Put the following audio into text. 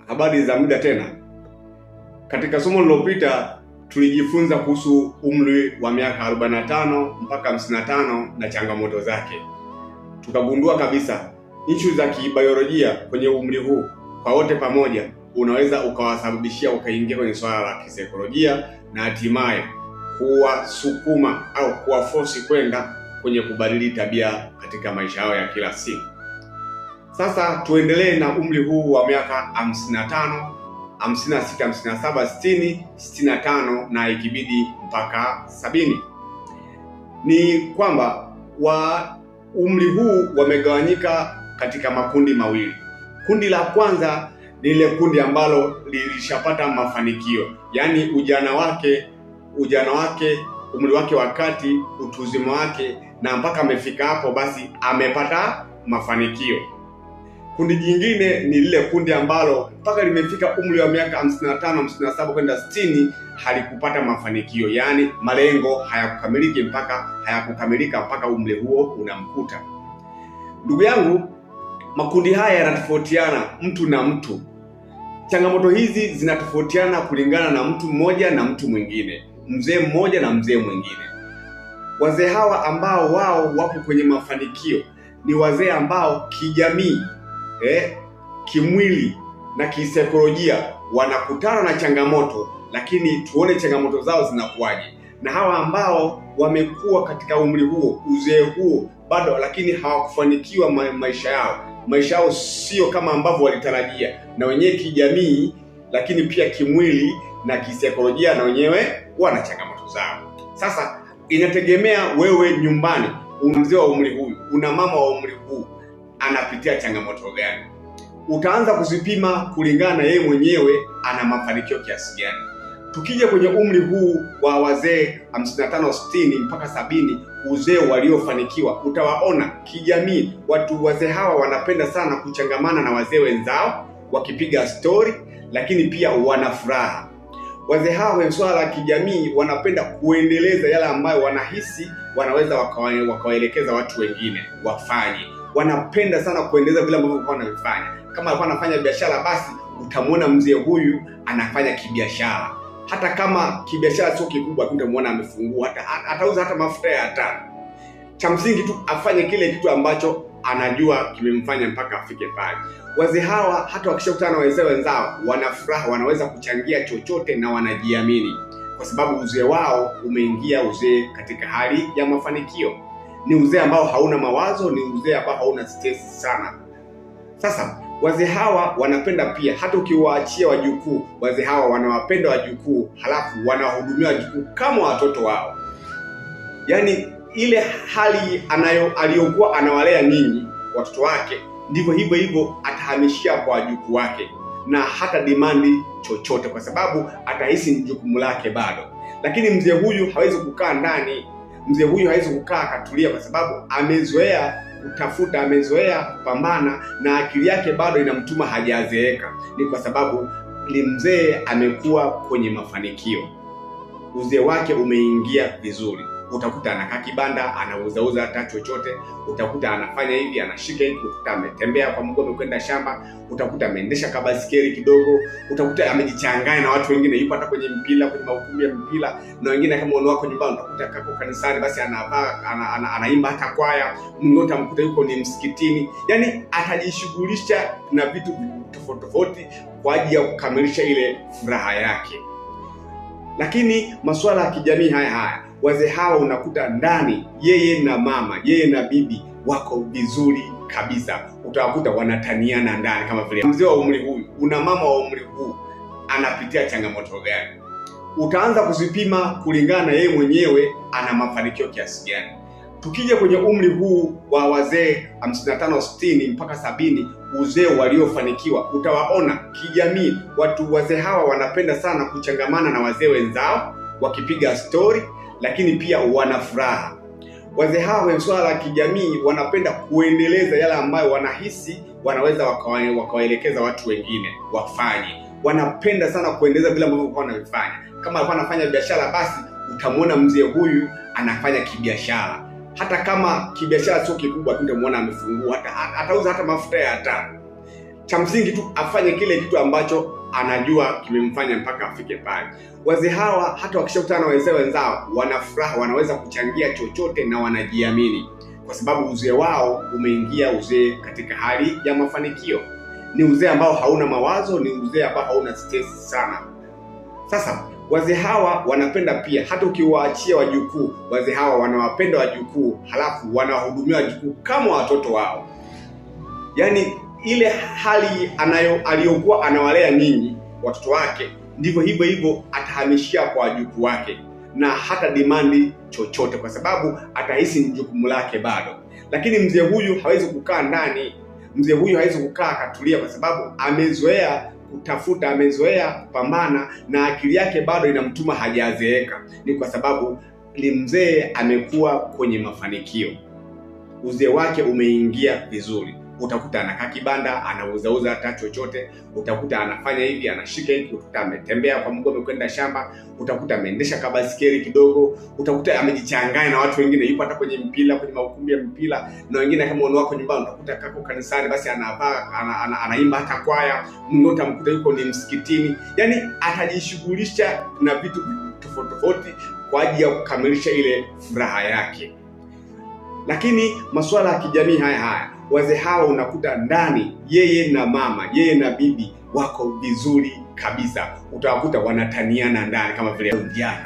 Habari za muda tena. Katika somo lililopita tulijifunza kuhusu umri wa miaka 45 mpaka 55 na changamoto zake. Tukagundua kabisa ishu za kibiolojia kwenye umri huu kwa wote pamoja unaweza ukawasababishia ukaingia kwenye swala la kisaikolojia na hatimaye kuwasukuma au kuwaforce kwenda kwenye kubadili tabia katika maisha yao ya kila siku. Sasa tuendelee na umri huu wa miaka 55, 56, 57, 60, 65 na ikibidi mpaka 70. Ni kwamba wa umri huu wamegawanyika katika makundi mawili. Kundi la kwanza ni ile kundi ambalo lilishapata mafanikio, yaani ujana wake, umri wake wa kati, utu uzima wake na mpaka amefika hapo basi amepata mafanikio. Kundi jingine ni lile kundi ambalo mpaka limefika umri wa miaka 55, 57 kwenda 60 halikupata mafanikio, yaani malengo hayakukamilika mpaka umri huo unamkuta. Ndugu yangu, makundi haya yanatofautiana mtu na mtu. Changamoto hizi zinatofautiana kulingana na mtu mmoja na mtu mwingine, mzee mmoja na mzee mwingine. Wazee hawa ambao wao wapo kwenye mafanikio ni wazee ambao kijamii, kimwili na kisaikolojia wanakutana na changamoto, lakini tuone changamoto zao zinakuwaje. Na hawa ambao wamekuwa katika umri huo, uzee huo bado, lakini hawakufanikiwa maisha yao. Maisha yao sio kama ambavyo walitarajia, na wenyewe kijamii, lakini pia kimwili na kisaikolojia na wenyewe wana changamoto zao. Sasa inategemea wewe nyumbani, una mzee wa umri huu, una mama wa umri huu, anapitia changamoto gani? Utaanza kuzipima kulingana na yeye mwenyewe ana mafanikio kiasi gani. Tukija kwenye umri huu wa wazee 55, 60 mpaka 70, uzee waliofanikiwa, utawaona kijamii watu wazee hawa wanapenda sana kuchangamana na wazee wenzao wakipiga story, lakini pia wana furaha. Wazee hawa kwenye swala la kijamii wanapenda kuendeleza yale ambayo wanahisi wanaweza wakawaelekeza watu wengine wafanye. Wanapenda sana kuendeleza vile ambavyo walikuwa wanavifanya. Kama alikuwa anafanya biashara, basi utamuona mzee huyu anafanya kibiashara. Hata kama kibiashara sio kikubwa, utamuona amefungua, hata atauza hata mafuta ya taa. Cha msingi tu afanye kile kitu ambacho anajua kimemfanya mpaka afike pale. Wazee hawa hata wakishakutana na wazee wenzao wana furaha, wanaweza kuchangia chochote na wanajiamini, kwa sababu uzee wao umeingia uzee katika hali ya mafanikio. Ni uzee ambao hauna mawazo, ni uzee ambao hauna stress sana. Sasa wazee hawa wanapenda pia, hata ukiwaachia wajukuu, wazee hawa wanawapenda wajukuu, halafu wanawahudumia wajukuu kama watoto wao. Yaani ile hali aliyokuwa anawalea ninyi watoto wake, ndivyo hivyo hivyo atahamishia kwa wajukuu wake, na hata demandi chochote kwa sababu atahisi ni jukumu lake bado. Lakini mzee huyu hawezi kukaa ndani, mzee huyu hawezi kukaa akatulia, kwa sababu amezoea kutafuta, amezoea kupambana na akili yake bado inamtuma, hajazeeka. Ni kwa sababu ni mzee amekuwa kwenye mafanikio, uzee wake umeingia vizuri. Utakuta anakaa kibanda, anauzauza hata chochote, utakuta anafanya hivi, anashika hivi, utakuta ametembea kwa mguu amekwenda shamba, utakuta ameendesha kabasikeli kidogo, utakuta amejichanganya na watu wengine, yupo hata kwenye mpira, kwenye maukumbi ya mpira na wengine. Kama wako nyumbani utakuta kako kanisani, basi anavaa anaimba hata kwaya, mwingine utamkuta yuko ni msikitini. Yaani atajishughulisha na vitu tofauti tofauti kwa ajili ya kukamilisha ile furaha yake. Lakini masuala ya kijamii haya, wazee hawa unakuta ndani yeye na mama, yeye na bibi wako vizuri kabisa. Utawakuta wanataniana ndani, kama vile mzee wa umri huu, una mama wa umri huu, anapitia changamoto gani? Utaanza kuzipima kulingana na yeye mwenyewe ana mafanikio kiasi gani. Tukija kwenye umri huu wa wazee 55, 60 mpaka 70, uzee waliofanikiwa, utawaona kijamii watu wazee hawa wanapenda sana kuchangamana na wazee wenzao wakipiga story, lakini pia wana furaha. Wazee hawa kwenye swala la kijamii wanapenda kuendeleza yale ambayo wanahisi wanaweza wakawaelekeza watu wengine wafanye. Wanapenda sana kuendeleza vile ambavyo walikuwa wanavifanya. Kama alikuwa anafanya biashara, basi utamuona mzee huyu anafanya kibiashara. Hata kama kibiashara sio kikubwa, utamuona amefungua, hata atauza hata mafuta ya taa. Cha msingi tu afanye kile kitu ambacho anajua kimemfanya mpaka afike pale. Wazee hawa hata wakishakutana na wazee wenzao wana furaha, wanaweza kuchangia chochote na wanajiamini, kwa sababu uzee wao umeingia uzee katika hali ya mafanikio. Ni uzee ambao hauna mawazo, ni uzee ambao hauna stress sana. Sasa wazee hawa wanapenda pia, hata ukiwaachia wajukuu, wazee hawa wanawapenda wajukuu, halafu wanawahudumia wajukuu kama watoto wao. Yaani ile hali aliyokuwa anawalea ninyi watoto wake, ndivyo hivyo hivyo atahamishia kwa wajukuu wake, na hata dimandi chochote, kwa sababu atahisi ni jukumu lake bado. Lakini mzee huyu hawezi kukaa ndani, mzee huyu hawezi kukaa akatulia, kwa sababu amezoea kutafuta, amezoea kupambana, na akili yake bado inamtuma, hajazeeka. Ni kwa sababu ni mzee, amekuwa kwenye mafanikio, uzee wake umeingia vizuri. Utakuta anakaa kibanda, anauzauza hata chochote, utakuta anafanya hivi, anashika hiki, utakuta ametembea kwa mguu, amekwenda shamba, utakuta ameendesha kabasikeli kidogo, utakuta amejichanganya na watu wengine, yupo hata kwenye mpira, kwenye maukumbi ya mpira na wengine. Kama wako nyumbani, utakuta kako kanisani, basi anavaa anaimba hata kwaya. Mwingine utamkuta yuko ni msikitini. Yaani atajishughulisha na vitu tofauti tofauti kwa ajili ya kukamilisha ile furaha yake. Lakini masuala ya kijamii haya, wazee hawa unakuta ndani yeye na mama, yeye na bibi wako vizuri kabisa. Utawakuta wanataniana ndani kama vile vijana.